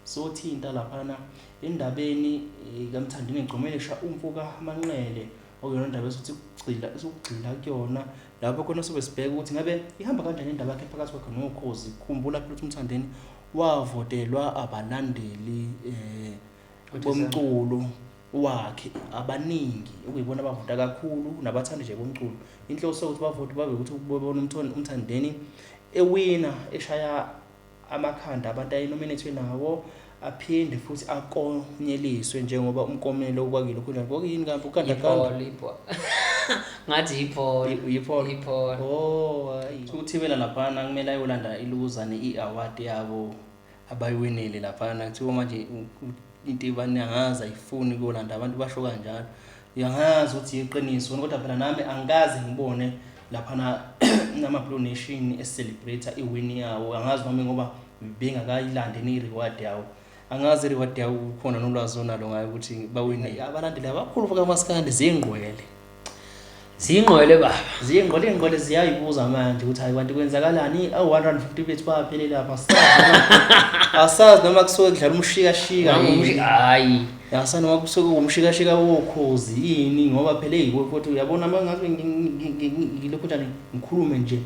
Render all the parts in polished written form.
Sothinta laphana endabeni kaMthandeni Gcomelisha umfoka Manqele, okuyona ndaba esothi kugxila esokugxila kuyona lapho khona sobe sibheka ukuthi ngabe ihamba kanjani indaba yakhe phakathi kwakhe noKhozi. Khumbula phela ukuthi uMthandeni wavotelwa abalandeli bomculo wakhe abaningi, okuyibona abavota kakhulu nabathandi nje bomculo. Inhloso yokuthi bavote babe ukuthi bebona uMthandeni ewina, eshaya amakhanda abantu ayenominethwe nawo, aphinde futhi akonyeliswe njengoba umkomelo okwakilokhu njani kwakuyini kanti ukandakanda. Ibhola, ibhola. Ngathi ibhola. Ibhola. Ibhola. Oh, hayi. Kuthiwela laphana kumele ayolanda ilukuzane i-award yabo abayiwinile laphana. Kuthiwa manje into ibanangazi ayifuni kuyolanda, abantu basho kanjalo. Uyangazi ukuthi iqiniso kodwa phela nami angikaze ngibone laphana nama Blue Nation e-celebrate i-win yawo. Angazi noma ngoba bengakayilandi i-reward yawo. Angazi i-reward yawo kukhona nolwazi onalo ngayo ukuthi bawine. Abalandeli abakhulu bakaMaskandi zingqwele. Zingqwele baba. Zingqwele, ingqwele ziyayibuza manje ukuthi hayi kanti kwenzakalani, awu-150 bethu baphelele lapha, asazi noma kusuke kudlala umshikashika. Hayi. Asazi noma kusuke umshikashika wokhozi yini, ngoba phela eyi futhi uyabona uma ngabe ngilokhu njani ngikhulume nje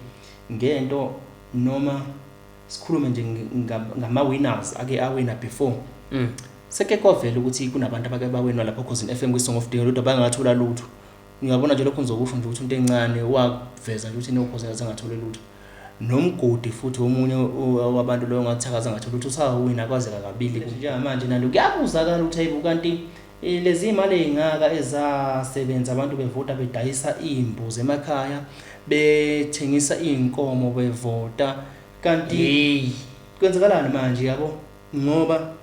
ngento noma sikhulume nje ngama-winners ake awina before. Seke kwavela ukuthi kunabantu abake bawinwa lapho Khozini FM kwi-Song of the Year kodwa bangathola lutho. Ngiyabona nje lokho ngizokusho nje ukuthi into encane waveza nje ukuthi noKhozi akaze lutho. Nomgodi futhi omunye wabantu loyo ngathi akaze ngathola lutho, usawina kwazeka kabili. Njengamanje nalo kuyabuzakala ukuthi hayibo kanti lezi imali ey'ngaka ezasebenza abantu bevota bedayisa iy'mbuzi emakhaya, bethengisa iy'nkomo bevota, kanti kwenzakalani manje yabo? Ngoba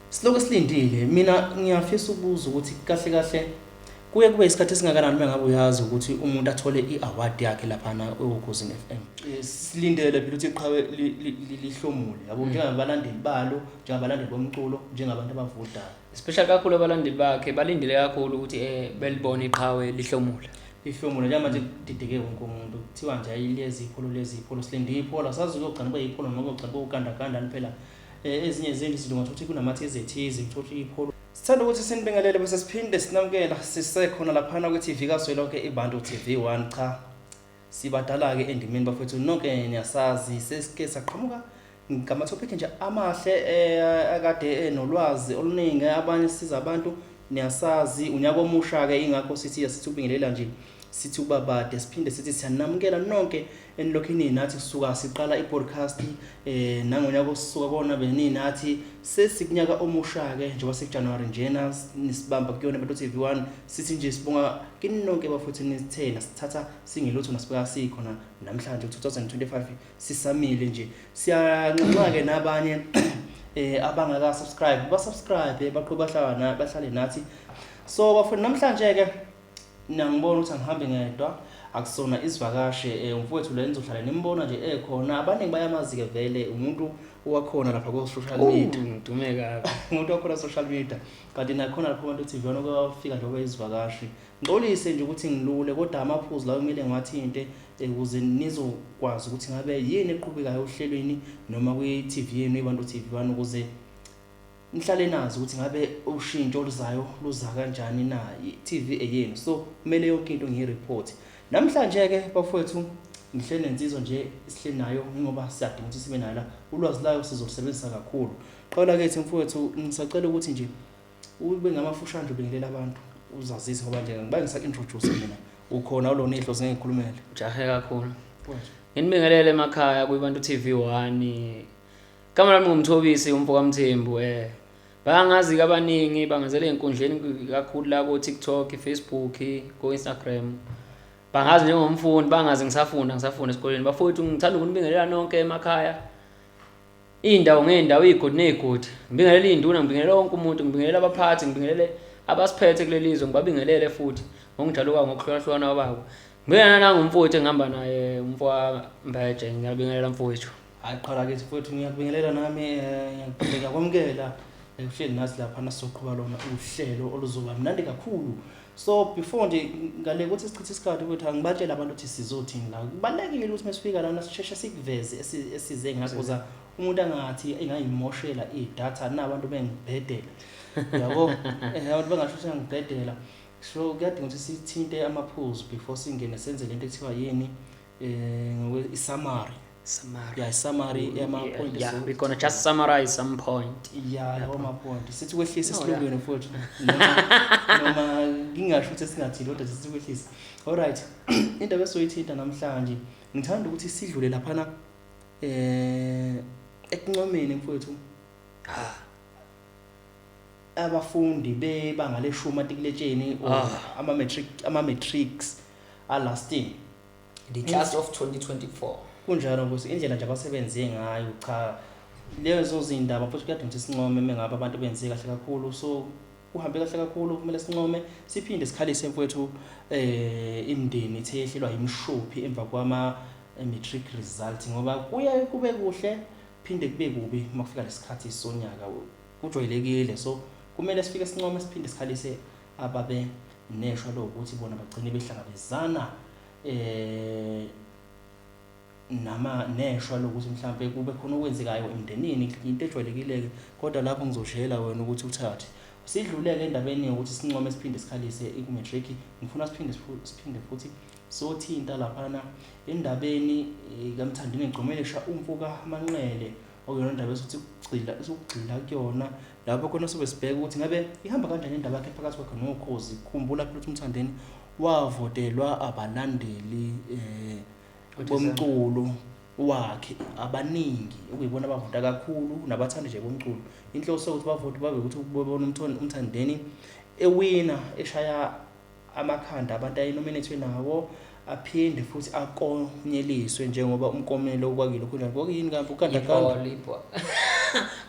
silokhu silindile. Mina ngiyafisa ukubuza ukuthi kahle kahle kuye kube isikhathi esingakanani uma ngabe uyazi ukuthi umuntu athole i-award yakhe laphana eWokhozini FM. Silindele phela ukuthi iqhawe lihlomule yabo, njengabalandeli balo, njengabalandeli bomculo, njengabantu abavotayo. Especially kakhulu abalandeli bakhe balindele kakhulu ukuthi belibone iqhawe lihlomula. Lihlomule njengamanje kudideke wonke umuntu. Kuthiwa nje ayilezi ipholo, lezi ipholo, silinde ipholo, asazi kuyogcina kube ipholo noma kuyogcina kube ukandakandani phela. Ezinye izinto izinto ngathola kunamathize ethize, uthola ipholo. Sithanda ukuthi sinibingelele bese siphinde sinamukela sisekhona laphana kwi-TV kaZwelonke iBantu TV 1. Cha, sibadala-ke endimeni bafethu, nonke niyasazi, sesike saqhamuka ngama-topic nje amahle akade enolwazi oluningi, abanye sisiza abantu, niyasazi. Unyaka omusha-ke, ingakho sithi sithi ubingelela nje, sithi ubabade, siphinde sithi siyanamukela nonke enilokhu ninathi kusuka siqala i-podcast nangonyaka osisuka kona beninathi. Sesikunyaka omusha-ke njengoba sekuJanuary njena nisibamba kuyona Bantu TV 1, sithi nje sibonga kini nonke bafethu nisithena sithatha singelutho nasibeka sikhona namhlanje 2025 sisamile nje. Siyanxenxa-ke nabanye abangaka subscribe, ba subscribe baqhubeka bahlala bahlale nathi. So bafethu namhlanje-ke nangibona ukuthi angihambi ngedwa, akusona isivakashi, umfowethu lo enizohlala nimbona nje ekhona, abaningi bayamazi-ke vele, umuntu owakhona lapha ko-social media. Ngidume kabi. Umuntu wakhona social media, kanti nakhona lapho Bantu TV wona kwafika nje kwezivakashi. Ngixolise nje ukuthi ngilule kodwa amaphuzu lawo kumele ngiwathinte ukuze nizokwazi ukuthi ngabe yini eqhubekayo ohlelweni noma kwi-TV yenu iBantu TV 1, ukuze nihlale nazi ukuthi ngabe ushintsho oluzayo luza kanjani na. I-TV eyenu, so kumele yonke into ngiyi-report. Namhlanje-ke bafowethu ngihleli nensizwa nje esihleli nayo ngoba siyadinga ukuthi sibe nayo la, ulwazi layo sizolusebenzisa kakhulu. Qala kithi mfowethu, ngisacela ukuthi nje ube ngamafushane nje ubingelela abantu, uzazise ngoba nje ngiba ngisa-introduce mina ukhona ulona ihlosi ngeke ngikhulumele. Ujahe kakhulu. Nginibingelele emakhaya kwiBantu TV 1. Igama lami nguMthobisi umfo kaMthembu. Bayangazi abaningi, bangazela ey'nkundleni kakhulu la ko-TikTok, Facebook, ko-Instagram. Bangazi njengomfundi, bangazi ngisafunda, ngisafunda esikoleni. Bafowethu ngithanda ukunibingelela nonke emakhaya. Iy'ndawo ngey'ndawo, iy'godi ney'godi. Ngibingelele iy'nduna, ngibingelele wonke umuntu, ngibingelele abaphathi, ngibingelele abasiphethe kuleli zwe, ngibabingelele futhi ngokunjalo kwabo, ngokuhlukahlukana kwabo. Ngibingelela nangumfowethu engihamba naye, umfowambeje, ngiyabingelela mfowethu. Hayi qhala kithi mfowethu, ngiyakubingelela nami, ngiyakwamukela. Uhleli nathi lapha sizoqhuba lona uhlelo oluzoba mnandi kakhulu. So before nje ngale ukuthi sichithe isikhathi ukuthi angibatshele abantu ukuthi sizothini la. Kubalulekile ukuthi mesifika lana sisheshe sikuveze esize ngakho kuza umuntu angathi engayimoshela idatha nabantu bengibhedela. Yabo, abantu bengasho ukuthi ngibhedela. So kuyadinga ukuthi sithinte amaphuzu before singene senze lento ekuthiwa yini ngokwe i-summary. Summary. Yeah, summary yama-point. Yeah, we're gonna just summarize some point. Yeah, lawo ma-point. Sithi kwehlisa No, esilungwini mfowethu. Noma ngingasho ukuthi singathini kodwa sithi kwehlisa. Alright. Indaba esoyithinta namhlanje ngithanda ukuthi sidlule laphana ekuncomeni mfowethu. Abafundi bebanga leshumi matikuletsheni ama-matric ama-matrics alasting. The class of 2024. Kunjalo ukuthi indlela nje abasebenze ngayo cha lezo zindaba futhi kuyadinga ukuthi sincome mengabe abantu benze kahle kakhulu. So kuhambe kahle kakhulu, kumele sincome siphinde sikhalise mfowethu imindeni ithe yehlelwa imishophi emva kwama matric result, ngoba kuye kube kuhle phinde kube kubi makufika lesikhathi sonyaka, kujwayelekile. So kumele sifike sincome siphinde sikhalise ababe neshwa lokuthi bona bagcine behlangabezana nama neshwa lokuthi mhlambe kube khona okwenzekayo emndenini, into ejwayelekile. Kodwa lapho ngizoshela wena ukuthi uthathe sidluleke endabeni yokuthi sincome siphinde sikhalise ku-matric. Ngifuna siphinde siphinde futhi sothinta laphana endabeni kaMthandeni Gcomelesha umfoka Manqele, okuyona indaba esothi ukugxila esokugxila kuyona lapho khona sobe sibheka ukuthi ngabe ihamba kanjani indaba yakhe phakathi kwakhe noKhozi. Khumbula phela ukuthi uMthandeni wavotelwa abalandeli bomculo wakhe abaningi, okuyibona abavota kakhulu nabathandi nje bomculo. Inhloso ukuthi bavote babe ukuthi ubona uMthandeni ewina eshaya amakhanda abantu ayinominethwe nawo, aphinde futhi akonyeliswe njengoba umkomelo okwakile kunjani kwakuyini kanti ukandakanda Ipholo.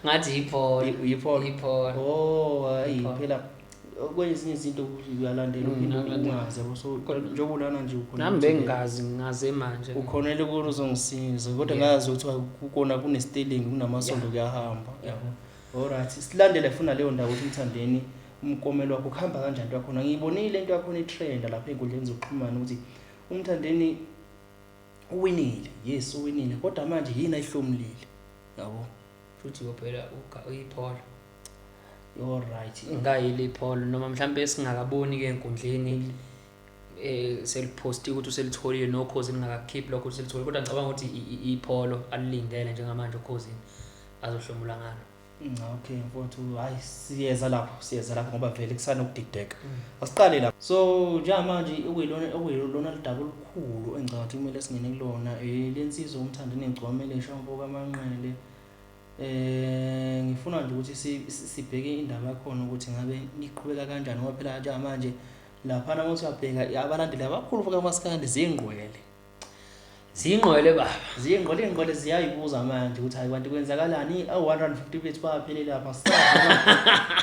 Ngathi ipholo. Ipholo. Ipholo. Oh, hayi phela kwezinye izinto uyalandela uphinde ungazi yabo. So njengoba ulana nje ukhona nami bengingazi, ngingaze manje ukhonele kulo uzongisiza kodwa ngazi ukuthi kukona kunesterling kunamasondo kuyahamba yabo. Alright, silandele funa leyo ndawo ukuthi uMthandeni umkomelo wakho kuhamba kanjani into yakhona. Ngiyibonile into yakhona itrend lapha ey'nkundleni zokuxhumana ukuthi uMthandeni uwinile, yes uwinile, kodwa manje yini ayihlomulile yabo. Futhi phela uyipholo. Alright. Ngayile ipholo noma mhlambe singakaboni ke enkundleni seliposti ukuthi uselitholile noKhozi ngingakakhiphi lokho uselitholile, kodwa ngicabanga ukuthi ipholo alilindele njengamanje uKhozini azohlomula ngalo. Okay mfowethu, hayi siyeza lapho ngoba vele kusanokudideka. Asiqale lapho. So njengamanje okuyilona lidaba olukhulu engicabanga ukuthi kumele singene kulona lensizwa uMthandeni Gcomelesha umfoka Manqele. Ngifuna nje ukuthi sibheke indaba yakhona ukuthi ngabe iqhubeka kanjani, ngoba phela njengamanje laphana uma uyabheka abalandeli abakhulu kaMaskandi zingqwele. Zingqwele baba. Zingqwele, ingqwele ziyayibuza manje ukuthi hayi kanti kwenzakalani, awu-150 bethu baphele lapha,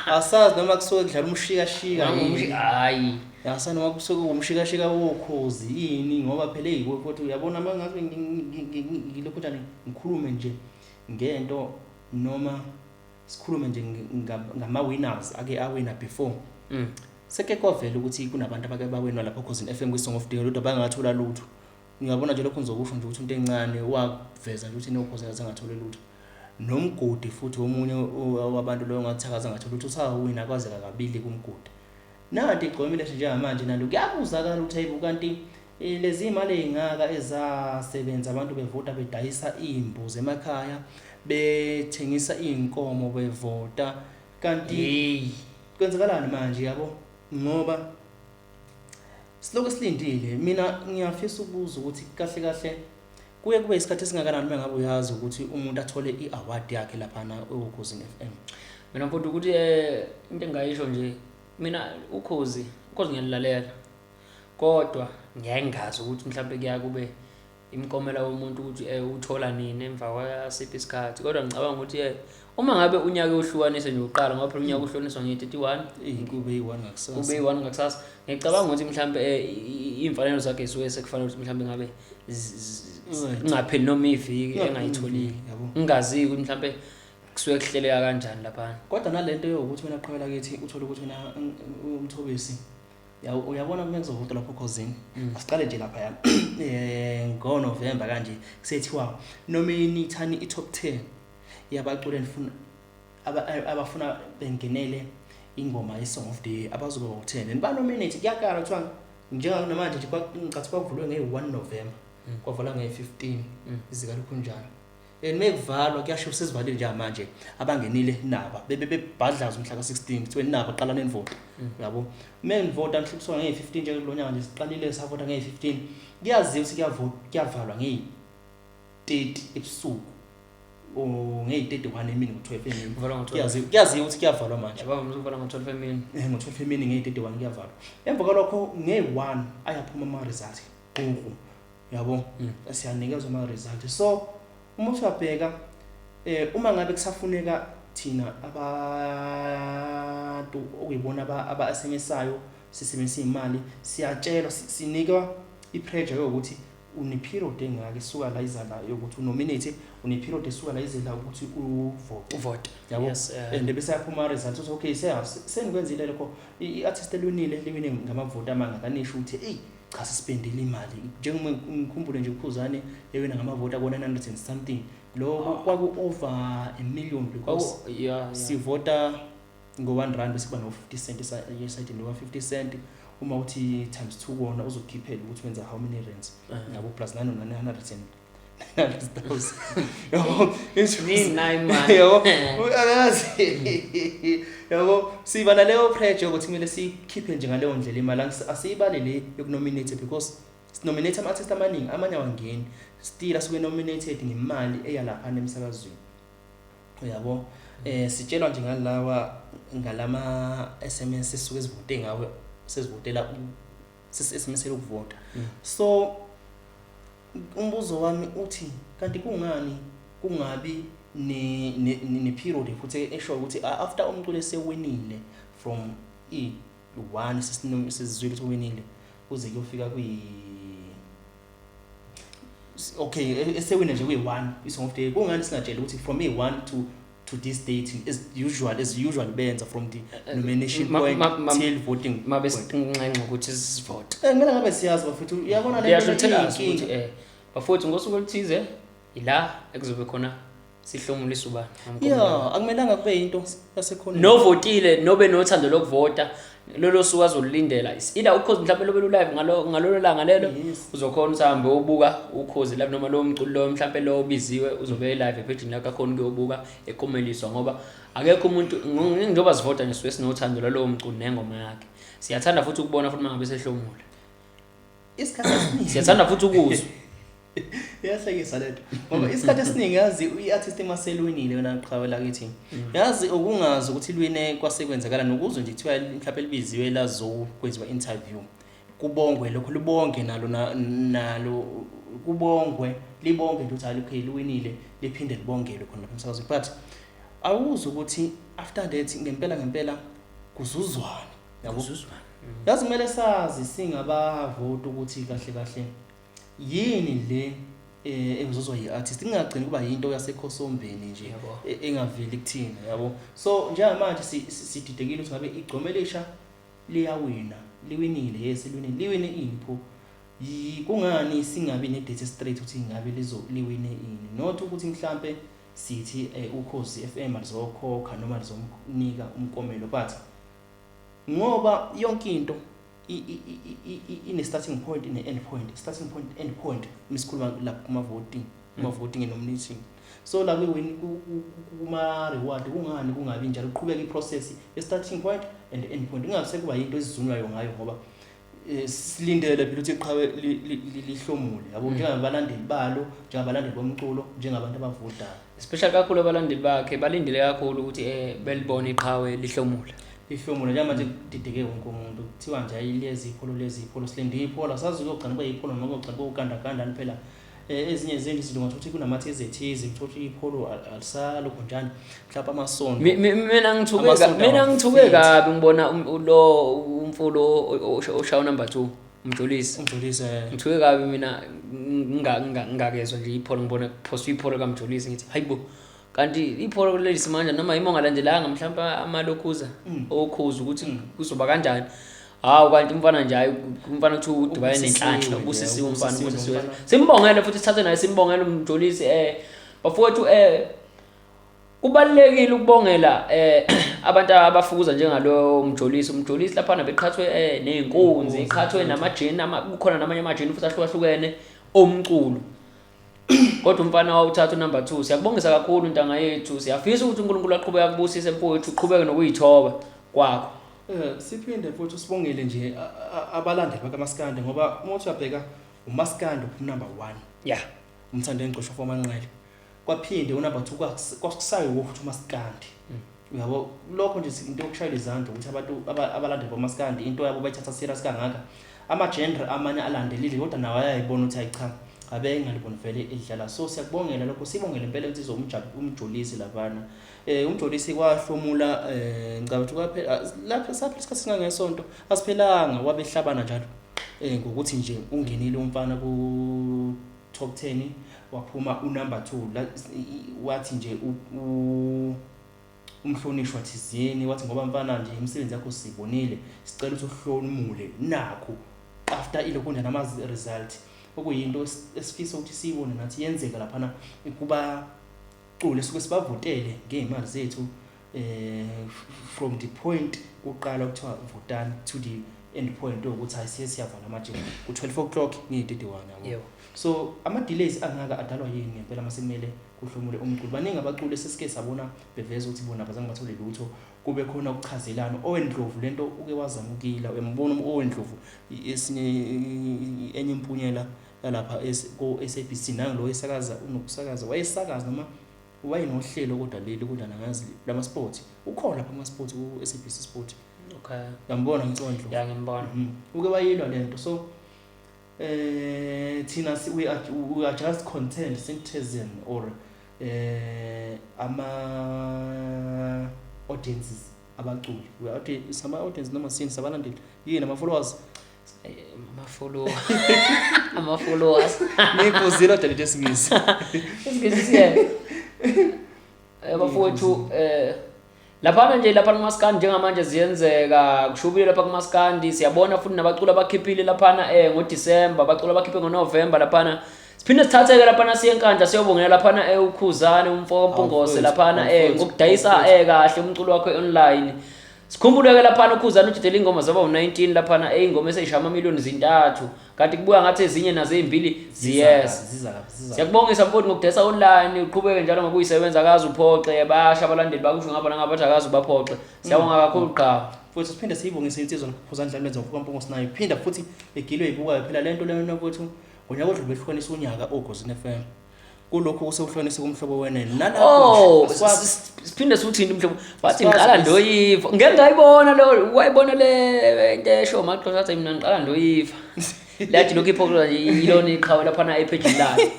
asazi noma kusuke kudlala umshikashika. Hayi. Asazi noma kusuke umshikashika wokhozi yini, ngoba phela futhi uyabona uma ngabe ngilokhu njani ngikhulume nje ngento noma sikhulume nje ngama winners ake awina before. Seke kwavela ukuthi kunabantu abake bawina lapho Khozini FM kwi Song of the Year kodwa bangathola lutho. Ngiyabona nje lokho ngizokusho nje ukuthi into encane waveza nje ukuthi noKhozi akaze lutho. Nomgodi futhi omunye wabantu loyo ngathi akaze ngathola lutho, usawina kwazeka kabili kumgodi. Nanti igcomile njengamanje nalo kuyabuzakala ukuthi hayibo kanti lezi imali ezingaka ezasebenza abantu bevota bedayisa imbuzi emakhaya bethengisa inkomo bevota, kanti kwenzakalani manje yabo? Ngoba silokhu silindile. Mina ngiyafisa ukubuza ukuthi kahle kahle kuye kube isikhathi esingakanani uma ngabe uyazi ukuthi umuntu athole i-award yakhe laphana eUkhozini FM? Mina mfowethu ukuthi into engayisho nje mina Ukhozi ngiyalilalela, kodwa ngiyaye ngingazi ukuthi mhlawumbe kuya kube imiklomela womuntu ukuthi uthola nini emva kwasiphi isikhathi. Kodwa ngicabanga ukuthi uma ngabe unyaka uhlukanise nje uqala, ngoba phela unyaka uhlukaniswa nge-31, kube yi-1 ngakusasa, kube yi-1 ngakusasa, ngicabanga ukuthi mhlawumbe iy'mfanelo zakhe zisuke sekufanele ukuthi mhlawumbe ngabe kungapheli noma iviki engayitholile, ngingazi ukuthi mhlawumbe Kusuke kuhleleka kanjani laphana? Kodwa nalento yokuthi wena qhawela kithi uthole ukuthi wena umthobisi uyabona uma kuzovota lapho Khozini. Asiqale nje lapha ya. Ngo November kanje kusethiwa nominate i top 10 yabaculi enifuna abafuna bengenele ingoma ye Song of the Year abazoba u10 and ba nominate kuyakala kuthiwa njengamanje nje ngicathi kwavulwe nge-1 November, kwavalwa nge-15 izika kunjalo, and mekuvalwa kuyasho sesivalile njengamanje, abangenile naba bebe bebhadlaza umhla ka-16, kuthiwe naba qala nenivota, yabo. Menivota mhlawumbe kusuka nge-15 nje kulo nyaka nje siqalile savota nge-15, kuyaziwa ukuthi kuyavota kuyavalwa ngeyi-30 ebusuku or ngeyi-31 emini, ngo-12 emini. Kuvalwa ngo-12. Kuyaziwa ukuthi kuyavalwa manje. Yabo, uvala ngo-12 emini. Ngo-12 emini, ngeyi-31 kuyavalwa. Emva kwalokho ngeyi-1 ayaphuma ama-result gququ, yabo, siyanikezwa ama-result. So uma usuyabheka uma ngabe kusafuneka thina abantu okuyibona aba-SMS-ayo sisebenzisa imali, siyatshelwa, sinikwa i-pressure yokuthi une-period engaka esuka la iza la yokuthi unominate, une-period esuka la ize la ukuthi uvote. Uvote. Yabo. Yes. And bese yaphuma ama-results uthi okay, senikwenzile lokho, i-artist elwinile liwine ngamavoti amangaka, nisho ukuthi eyi cha, sisipendile imali. Njengoba ngikhumbule nje uKhuzane ewina ngamavoti ako-900 and something, lokho kwaku-over a million because sivota ngo-R1, bese kuba no-50 cent esayidini, lo-50 cent uma uthi times two kona uzokukhiphela ukuthi wenza how many rands, yabo, plus nano 900,000, yabo. Nini imali. Yabo, akazi, yabo, siba naleyo pressure yokuthi kumele sikhiphe nje ngaleyo ndlela imali. Asiyibali le yokunominate because sinominate ama-artist amaningi, amanye awangeni, still asuke nominated ngemali eya laphana emsakazweni, uyabo. Sitshelwa nje ngalawa ngalama SMS esisuke sivote ngawe, sesivotela, sesi-SMS ukuvota. So umbuzo wami uthi kanti kungani kungabi ne period futhi esho ukuthi after umculo esewinile from i-1 sesizwile ukuthi uwinile kuze kuyofika kwi okay, esewina nje kwi-1 i-Song of the Year, kungani singatsheli ukuthi from i-1 to this date, as usual benza from the nomination point till voting Mabe point? Sinxenxa ukuthi sivote. Kumele ngabe siyazi bafethu, uyabona le Liyasho nto thelazi iyinkinga. ukuthi bafowethu ngosuku oluthize ila ekuzobe khona sihlomulisa ubani ngomklomelo. Yeah, akumelanga kube into yasekhoneni. Novotile nobe nothando lokuvota, lolo suku azolulindela is either Ukhozi mhlawumbe lobe lu-live ngalolo langa lelo. Uzokhona ukuthi ahambe ubuka Ukhozi live noma lowo mculo loyo mhlawumbe lo obiziwe uzobe live ephejini lakhe, akhona ukuyobuka ekomeliswa, ngoba akekho umuntu njengoba sivota nje suke sinothando lwalowo mculo nengoma yakhe. Siyathanda futhi ukubona futhi uma ngabe sehlomula. Isikhathi esiningi Siyathanda futhi ukuzwa. Iyahlekisa lento ngoba isikhathi esiningi, yazi, i-artist emaselwinile wena qhawe lakithi, yazi, ukungazi ukuthi lwine kwasekwenzakala nokuzwe nje kuthiwa mhlawumbe libiziwe lazokwenziwa interview, kubongwe lokho, libonge nalo nalo kubongwe, libonge nje ukuthi hayi okay, liwinile, liphinde libongelwe khona lapha emsakazweni, but awuzi ukuthi after that ngempela ngempela kuzuzwane, yabo. Kuzuzwana. Yazi, kumele sazi singabavoti ukuthi kahle kahle yini le ekuzuzwa yi-artist, ingagcini kuba yinto yasekhosombeni nje engaveli kuthina, yabo. So njengamanje sididekile ukuthi ngabe Igcokama Elisha liyawina, liwinile, yes, liwinile, liwine ini pho? Kungani singabi ne-date straight ukuthi ngabe lizo liwine ini? Not ukuthi mhlambe sithi Ukhozi FM alizokhokha noma lizomnika umkomelo, but ngoba yonke into ine starting point, ine end point, starting point, end point, misikhuluma lapha kuma voting, kuma voting and nominating. So la kwi-win kuma reward kungani kungabi njalo, kuqhubeka i-process ye starting point and end point, ingabe sekuba yinto esizunwayo ngayo, ngoba silindele phela ukuthi iqhawe lihlomule, yabo, njengabalandeli balo, njengabalandeli bomculo, njengabantu abavotayo. Especially kakhulu abalandeli bakhe balindele kakhulu ukuthi belibone iqhawe lihlomula. Lihlomule. Njengamanje kudideke wonke umuntu, kuthiwa nje ayilezi ipholo, lezi ipholo, silinde ipholo, asazi kuyogcina kube yipholo noma kuyogcina kube ugandagandani. Phela ezinye izinto izinto ngathi kunamathezi ethize, uthola ipholo alisalokho njani, mhlawumbe amasondo. Mina ngithuke Amasonto mina ngithuke awafit. Kabi ngibona lo umfulo oshaya number 2, uMjolisi. Umjolisi. Ngithuke kabi mina ngingakezwa nje ipholo, ngibona kuphoswa ipholo kaMjolisi, ngithi hayibo. Kanti ipholo leli simanje noma yima ungalandelanga mhlawumbe amalokhuza okhuza ukuthi kuzoba kanjani. Hawu, kanti umfana nje, hayi, umfana kuthiwa udibane Ubusisiwe nenhlanhla nje, ubusisiwe umfana, ubusisiwe ubusisiwe. umfana. Simbongele futhi, sithathe naye simbongele uMjolisi. Bafowethu, kubalulekile ukubongela abantu abafukuza njengalo Mjolisi. UMjolisi laphana beqhathwe nezinkunzi, iqhathwe namajini, kukhona namanye amajini futhi ahlukahlukene omculo. Kodwa umfana wawuthatha unumber 2. Siyakubongisa kakhulu ntanga yethu. Siyafisa ukuthi uNkulunkulu aqhubeke akubusise mfowethu, uqhubeke nokuyithoba kwakho. Siphinde futhi sibongele nje abalandeli bakaMaskandi, ngoba uma uthi uyabheka uMaskandi number 1. Umthando engcosho fomanqele. Kwaphinde unumber 2 kwakusayo ukuthi uMaskandi. Uyabo, lokho nje into yokushayela izandla ukuthi abantu abalandeli boMaskandi into yabo bayithatha serious kangaka. Ama genre amanye alandelile kodwa nawo ayayibona ukuthi hayi cha, abe engaliboni vele edlala. So siyakubongela lokho, sibongele impela insizwa uMjolisi laphana. UMjolisi kwahlomula, ngicabanga ukuthi kwaphela lapha saphela isikhathi singangesonto, asiphelanga, wabehlabana njalo. Ngokuthi nje ungenile umfana ku top 10, waphuma unumber 2, wathi nje umhlonishwa thizeni, wathi ngoba mfana nje imisebenzi yakho sibonile, sicela ukuthi uhlomule nakho after ilokho nje nama result, okuyinto esifisa ukuthi siyibone nathi yenzeka laphana kuba cule suke sibavotele ngezimali zethu, from the point kuqala kuthiwa votani to the end point ukuthi hayi siye siyavala manje ku 12 o'clock ngiyi-31, yabo. So ama delays angaka adalwa yini ngempela masekumele kuhlomule umculo? Baningi abaculi esesike sabona beveza ukuthi bona abazange bathole lutho, kube khona ukuchazelana. Owen Ndlovu lento uke wazama ukuyila, uyambona Owen Ndlovu, esinye enye impunyela yalapha ko SABC, nangalo esakaza, unokusakaza, wayesakaza noma wayenohlelo, kodwa leli kodwa nangazi lama sport, ukhona lapha kuma sport ku SABC Sport. Uyambona ngithiwa Ndlovu? Ya, ngimbona. Uke wayilwa lento. So thina we are just content citizen or ama audiences abaculi, we are sama audience noma sini sabalandeli yini, ama followers. Ama followers. Ngikuzile kodwa lento esingisi. Isingisi siye. Bafowethu, laphana nje lapha kumaskandi njengamanje ziyenzeka kushubile lapha kumaskandi, siyabona futhi nabaculi abakhiphile laphana ngoDecember, abaculi abakhiphe ngoNovember laphana. Siphinde sithatheke laphana siye eNkandla siyobongela laphana uKhuzane umfo kaMpungose laphana ngokudayisa kahle umculo wakhe online. Sikhumbuleke laphana uKhuzane udidele ingoma zaba u19 laphana, ingoma eseyishaya amamiliyoni zintathu, kanti kubuya ngathi ezinye nazo ezimbili ziyeza. Ziza kabi, ziza. Siyakubongisa mfowethu ngokudayisa online, uqhubeke njalo ngokuyisebenza, akaze uphoxe, bayasha abalandeli bakusho ngapha nangapha bathi akaze ubaphoxe. Siyabonga kakhulu qhawe. Futhi siphinde siyibongise insizwa noKhuzane Dlamini ngokukaMpungose nayo. Iphinda futhi egilwe ibukayo phela lento lena mfowethu, ngonyaka odlule behlukanisa unyaka oGozini FM. Kulokhu kusekuhlukanisa kumhlobo wenene. Nalapho Oh, nje, asikwazi siphinde siwuthinte umhlobo. Bathi Asikwazi ngiqala ukuthi ndoyiva. Ngeke ngayibona lo, wayibona le into esho maxhosa athi mina ngiqala ndoyiva. Lathi lokhu iphoxo nje ilona iqhawe laphana ephejini lakhe.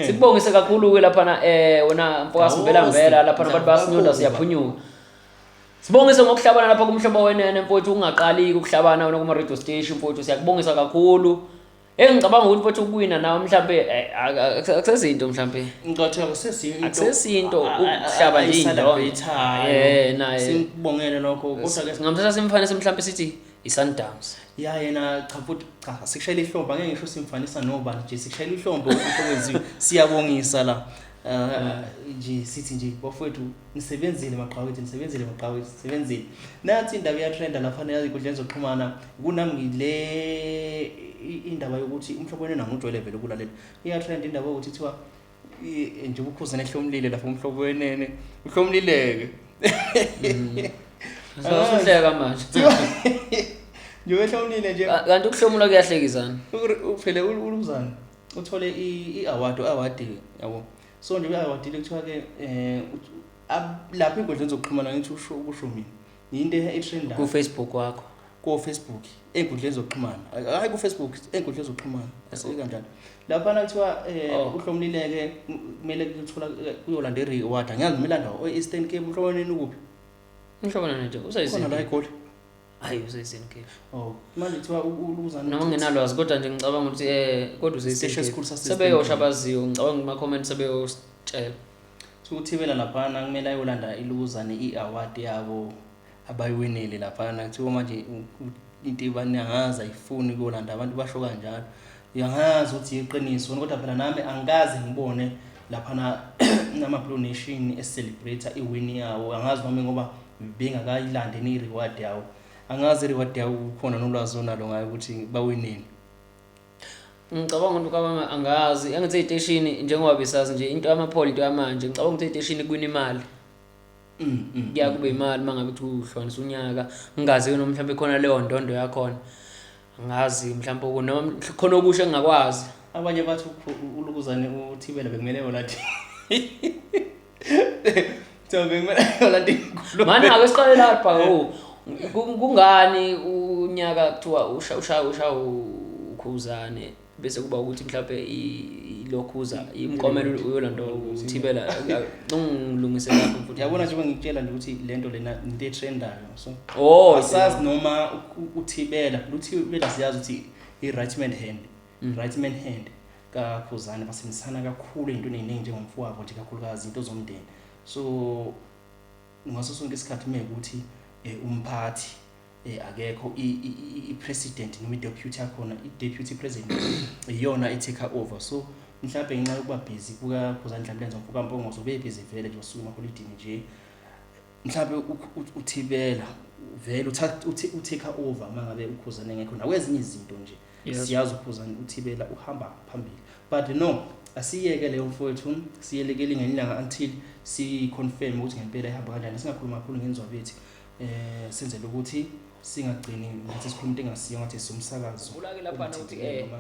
Sikubongise kakhulu ke laphana wena mfoka Simbela Mbela laphana abantu bayasinyonda, siyaphunyuka. Sibongise ngokuhlabana lapha kumhlobo wenene mfowethu, ungaqali ukuhlabana wena kuma radio station mfowethu, siyakubongisa kakhulu. Engicabanga ukuthi mfowethu ukuwina nawe mhlambe akusezinto mhlambe. Ngicathe akusesinto. Akusesinto ukuhlaba nje indondo. Naye. Simbongele lokho kodwa ke singamthatha simfanise mhlambe sithi iSundowns. Ya yena cha futhi cha sikushayela ihlombe, angeke ngisho simfanisa nobani nje, sikushayela ihlombe ukuthi okwenziwe. Siyabongisa la. Nje sithi nje bafowethu nisebenzile maqhawe, nisebenzile maqhawe, nisebenzile. Nathi indaba iyatrenda lapha nezinkundleni zokuxhumana, kunami ngile indaba yokuthi umhlobo wenu nangujwayele vele ukulalela. Iyatrenda indaba yokuthi kuthiwa nje uKhuzane ehlomlile lapha umhlobo wenene, uhlomlileke. Usuhleka manje. Nje uhlomlile nje. Kanti ukuhlomula kuyahlekisana. Phela uluzana uthole i-award, u-award yabo. So nje uyi-awardile kuthiwa ke lapha ey'nkundleni zokuxhumana ngithi usho kusho mina. Yinto etrendayo. Ku Facebook wakho. Ku Facebook, ey'nkundleni zokuxhumana. Hayi ku Facebook, ey'nkundleni zokuxhumana. Asike kanjalo. Lapha kuthiwa uhlomlileke kumele kuthola kuyolanda i-reward. Angiyazi noma ilanda o-Eastern Cape, umhlobo wenene ukuphi? Umhlobo wenene nje usayizini. Khona la eGoli. Hayi usayizini Cape. Oh, manje kuthiwa uluzana Noma ngingenalwazi kodwa nje ngicabanga ukuthi kodwa usayizini. Isiteshi esikhulu sase-Eastern Sebeyosha Cape. abaziyo, ngicabanga kuma comment sebeyositshela. Uthibela laphana kumele ayolanda ilukuzane i-award yabo abayiwinile laphana. Kuthiwa manje into ibanangazi ayifuni kuyolanda, abantu basho kanjalo. Uyangazi ukuthi iqiniso kodwa phela nami angikaze ngibone laphana nama-Blue Nation e-celebrate i-win yawo. Angazi noma ngoba bengakayilandi i-reward yawo. Angazi i-reward yawo kukhona nolwazi onalo ngayo ukuthi bawinini. Ngicabanga ukuthi kwabama angazi angithi ey'teshini njengoba besazi nje into yamapholo into yamanje, ngicabanga ukuthi ey'teshini kuwina imali. Kuya kube imali uma ngabe kuthiwa uhlukanisa unyaka, ngingazi-ke noma mhlawumbe khona leyo ndondo yakhona. Angazi mhlawumbe noma khona okusho engingakwazi. Abanye bathi ulukuzane uthibela bekumele yolandi. Kuthiwa bekumele yolandi inkulumo. Manje ake siqale lapha oh. Kungani unyaka kuthiwa usha usha usha ukhuzane bese kuba ukuthi mhlawumbe ilokhuza imkomelo uyolanda uthibela, ungilungise lapho mfuthu. Yabona njengoba ngikutshela nje ukuthi lento lena into etrendayo, so Oh, asazi noma uthibela, uthibela siyazi ukuthi i-right man hand, right man hand kaKhuzane, basebenzisana kakhulu ey'ntweni ey'ningi njengomfowabo nje, kakhulukazi into zomndeni. So ngaso sonke isikhathi uma ukuthi umphathi akekho, i-president noma i-deputy yakhona, i-deputy president iyona e-take over. So mhlawumbe ngenxa yokuba busy kukaKhuzani, mhlawumbe lenza umfoka Mpongose ube busy vele nje usuka emaholidini nje, mhlawumbe uthibela vele u-take over uma ngabe uKhuzani engekho nakwezinye izinto nje. Siyazi uKhuzani uthibela uhamba phambili, but no, asiyeke leyo mfowethu, siyelekele ngelanga until si-confirm ukuthi ngempela ihamba kanjani. Singakhuluma kakhulu ngenzwabethi, senzele ukuthi singagcini ngathi sikhuluma into engasiyo, ngathi siwumsakazo. Khumbula-ke laphana ukuthi, noma,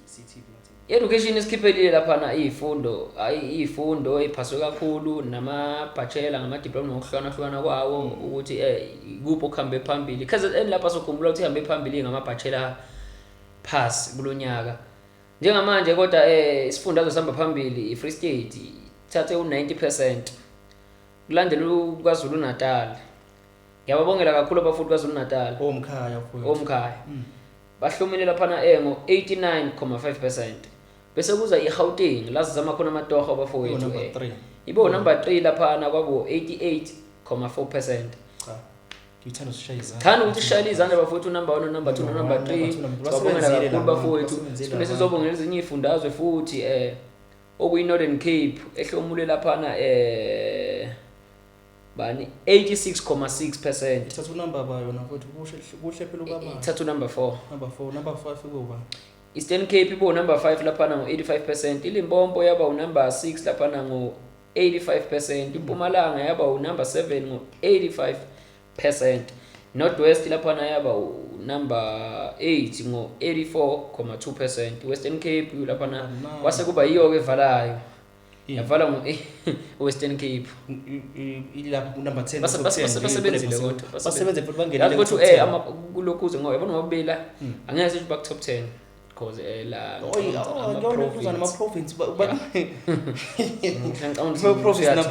CTV ngathi. I-education isikhiphelile laphana iy'fundo, hhayi iy'fundo ey'phaswe kakhulu nama-bachelor ngama-diploma ngokuhlukanahlukana kwawo, ukuthi ikuphi okuhambe phambili. KZN lapha sokhumbula ukuthi ihambe phambili ngama-bachelor pass kulo nyaka. Njengamanje kodwa isifundazwe sihamba phambili i-Free State ithathe u-90%. Kulandela uKwaZulu Natal. Ngiyababongela kakhulu abafundi KwaZulu Natal. Omkhaya futhi. Omkhaya. Bahlomile laphana ngo-89.5%. Bese kuza iGauteng la sizama khona amatoho abafowethu. Number 3. Ibo number 3 laphana kwabo 88.4%. Cha. Ngithanda usishaya izandla. Thanda ukuthi sishayele izandla bafowethu, number 1, number 2, number 3. Sibabongela kakhulu bafowethu. Siphinde sizobongela ezinye izifundazwe futhi okuyi Northern Cape ehlomule laphana bani 86.6%. Ithatha unumber bayo na futhi kuhle phela ubaba. Ithatha number 4. Number 4, number 5 kuba. Eastern Cape ibo number 5 laphana ngo-85%, iLimpopo yaba unumber 6 laphana ngo-85%, iMpumalanga yaba unumber 7 ngo-85%, North West laphana yaba unumber 8 ngo-84.2%, Western Cape laphana kwase kuba yiyo ke evalayo. Yavala ngo Western Cape. Ilapha ku number 10. Basebenzile kodwa. Basebenze futhi bangenile. Yazi ukuthi kulokhu ngoba yabona ngobela angeke sithi baku top 10 because la ama province ama province number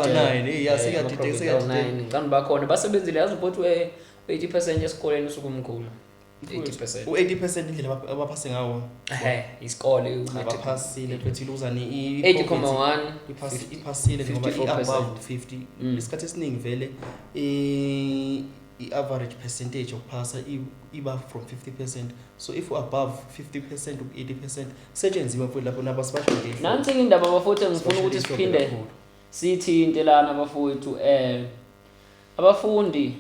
9 ya siyadide siyadide. Ngicabanga bakhona basebenzile, yazi ukuthi 80% esikoleni usuku omkhulu. 80%. U80% indlela abaphase ngawo. Isikole abaphasile futhi luzani i 80.1 iphasile ngoba i-above 50. Isikhathi esiningi vele i-average percentage yokuphasa iba from 50%. So if you above 50% u 80% setshenziwe futhi lapho nabasibasho nje. Nansi indaba bafowethu ngifuna ukuthi siphinde sithinte lana bafowethu, abafundi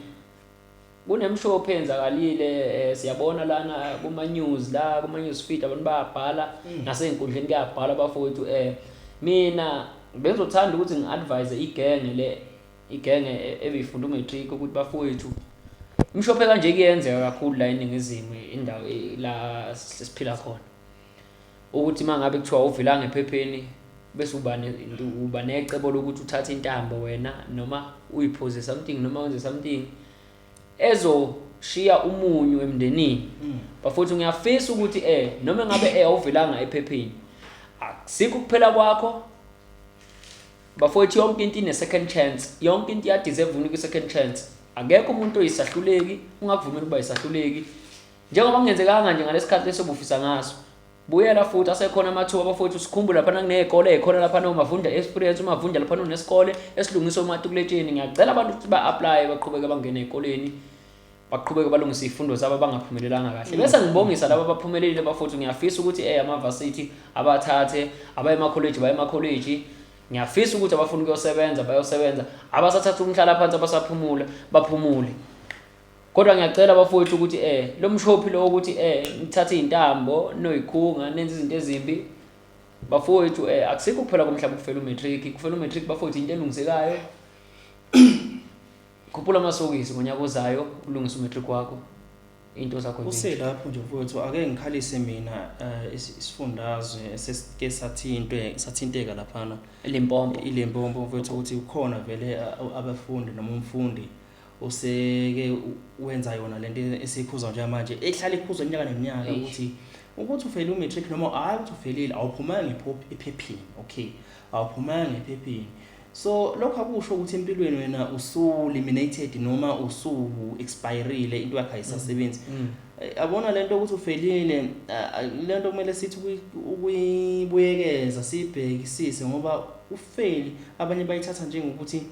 kunemshophe enzakalile, siyabona lana kuma news, la kuma news feed abantu bayabhala nasey'nkundleni kuyabhala bafowethu. Mina bengizothanda ukuthi ngi-advise igenge le, igenge ebifunda umatric ukuthi bafowethu imshophe kanje kuyenzeka kakhulu la eNingizimu, indawo la siphila khona, ukuthi mangabe kuthiwa uvelanga ephepheni bese uba necebo lokuthi uthathe intambo wena noma uyiphuze something noma wenze something ezoshiya umunyu emndenini. Bafowethu ngiyafisa ukuthi noma ngabe awuvelanga ephepheni akusikho kuphela kwakho bafowethu, yonke into ine second chance, yonke into iyadeserve unikwe second chance. Akekho umuntu oyisahluleki, ungakuvumeli ukuba yisahluleki. Njengoba kungenzekanga nje ngalesikhathi lesobufisa ngaso, Buyela futhi, asekhona amathuba bafowethu. Sikhumbule laphana kuney'kole ey'khona laphana, uMavundla Experience, uMavundla laphana unesikole esilungiswa umatikuletsheni. Ngiyacela abantu ukuthi ba-aplaye, baqhubeke bangene ey'koleni, baqhubeke balungise iy'fundo zabo abangaphumelelanga kahle. Bese ngibongisa laba abaphumelelile bafowethu. Ngiyafisa ukuthi amavasithi abathathe, abaye emakholeji baye emakholeji. Ngiyafisa ukuthi abafuna ukuyosebenza bayosebenza, abasathatha umhlalaphansi abasaphumula baphumule. Kodwa ngiyacela bafowethu ukuthi lo mshophi lo ukuthi nithathe iy'ntambo noyikhunga nenze izinto ezimbi bafowethu, akusikho kuphela komhlaba ukufela umatric. Kufela umatric bafowethu into elungisekayo. Khuphula amasokisi ngonyaka ozayo, ulungise umatric wakho, into zakho. Uselapho nje mfowethu, ake ngikhalise mina isifundazwe esesike sathintwe sathinteka laphana, eLimpopo. ILimpopo mfowethu, ukuthi kukhona vele abafundi noma umfundi oseke wenza yona lento esiyikhuza njengamanje, ehlala ikhuzwa iminyaka neminyaka, ukuthi ufeyile umatric noma hhayi, ukuthi ufelile, awuphumanga ephepheni. Okay, awuphumanga ephepheni, so lokho akusho ukuthi empilweni wena usu-eliminated noma usu-expirile, into yakho ayisasebenzi. Yabona lento ukuthi ufelile, lento kumele sithi ukuyibuyekeza, siyibhekisise, ngoba ufeli abanye bayithatha njengokuthi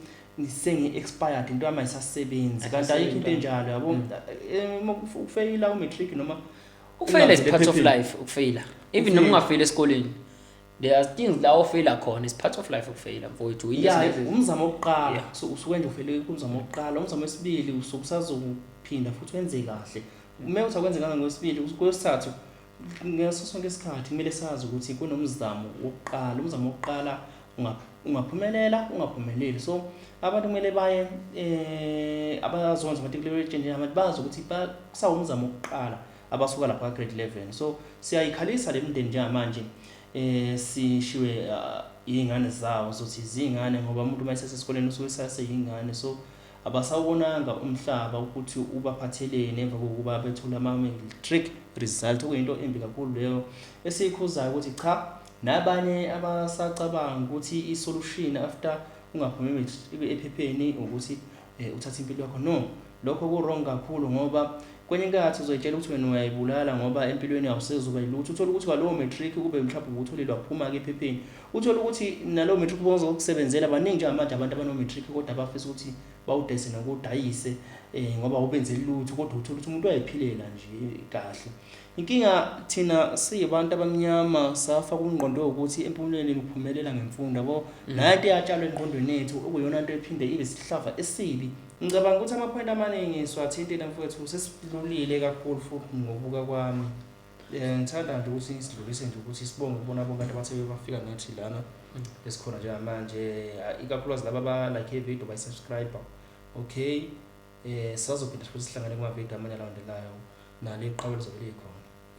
sengi-expired, into yami ayisasebenzi, kanti ayikho into enjalo, yabo. Uma ukufeyila umatric noma Ukufeyila is part of life. Ukufeyila, even noma ungafeyila esikoleni, there are things la ofeyila khona. Is part of life ukufeyila mfowethu. Into ya umzamo wokuqala. So usuke nje ufele kumzamo wokuqala, umzamo wesibili usuke usazophinda futhi wenze kahle. Uma uthi akwenzekanga ngowesibili, kwesithathu, ngaso sonke isikhathi kumele sazi ukuthi kunomzamo wokuqala. Umzamo wokuqala ungaphumelela, ungaphumeleli. So abantu kumele baye abazonza matriculation njengamanje bazi ukuthi kusawumzamo wokuqala abasuka lapha ka-grade 11. So siyayikhalisa le mndeni njengamanje sishiwe iy'ngane zawo, zothi ziy'ngane, ngoba umuntu uma esesesikoleni usuke esaseyingane, so abasawubonanga umhlaba ukuthi ubaphatheleni emva kokuba bethole ama-matric result, okuyinto embi kakhulu leyo esiyikhuzayo ukuthi cha, nabanye abasacabanga ukuthi i-solution after ungaphumi ephepheni ukuthi uthathe impilo yakho, no, lokho ku-wrong kakhulu, ngoba kwenye inkathi uzoyitshela ukuthi wena uyayibulala ngoba empilweni awusezuba yilutho. Uthole ukuthi kwalowo matric kube mhlawumbe ubutholile waphuma-ke ephepheni, uthole ukuthi nalowo matric uzokusebenzela. Baningi njengamanje abantu abano-matric kodwa abafisa ukuthi bawudayise nokuwudayise ngoba awubenzeli lutho, kodwa uthole ukuthi umuntu uyayiphilela nje kahle. Inkinga thina siyibantu abamnyama safa kungqondo yokuthi empumelelweni uphumelela ngemfundo, yabo. Nayo into eyatshalwa engqondweni yethu, okuyiyona nto ephinde ibe isihlava esibi. Ngicabanga ukuthi amaphoyinti amaningi siwathintile mfowethu, sesidlulile kakhulu futhi ngokubuka kwami. Ngithanda nje ukuthi sidlulise nje ukuthi sibonge kubona bonke abantu abathe bafika nathi lana esikhona njengamanje, ikakhulukazi laba aba-like ividiyo, bayi-subscribe. Okay, sisazophinda futhi sihlangane kumavidiyo amanye alandelayo, nalo iqhawe lizobe likhona.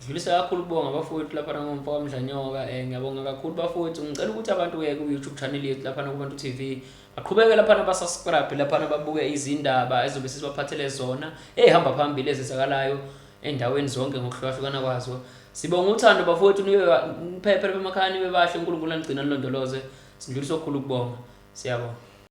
Dlulisa kakhulu ukubonga bafowethu laphana ngomfo kaMdlanyoka. Ngiyabonga kakhulu bafowethu. Ngicela ukuthi abantu-ke ku-YouTube channel yethu laphana kuBantu TV baqhubeke laphana basubscribe laphana, babuke izindaba ezobe sesibaphathele zona ey'hamba phambili, ezenzakalayo endaweni zonke ngokuhlukahlukana kwazo. Sibonga uthando bafowethu, nibe niphephe lapha emakhaya, nibe bahle, uNkulunkulu anigcina nilondoloze. Sidlulisa okukhulu ukubonga. Siyabonga.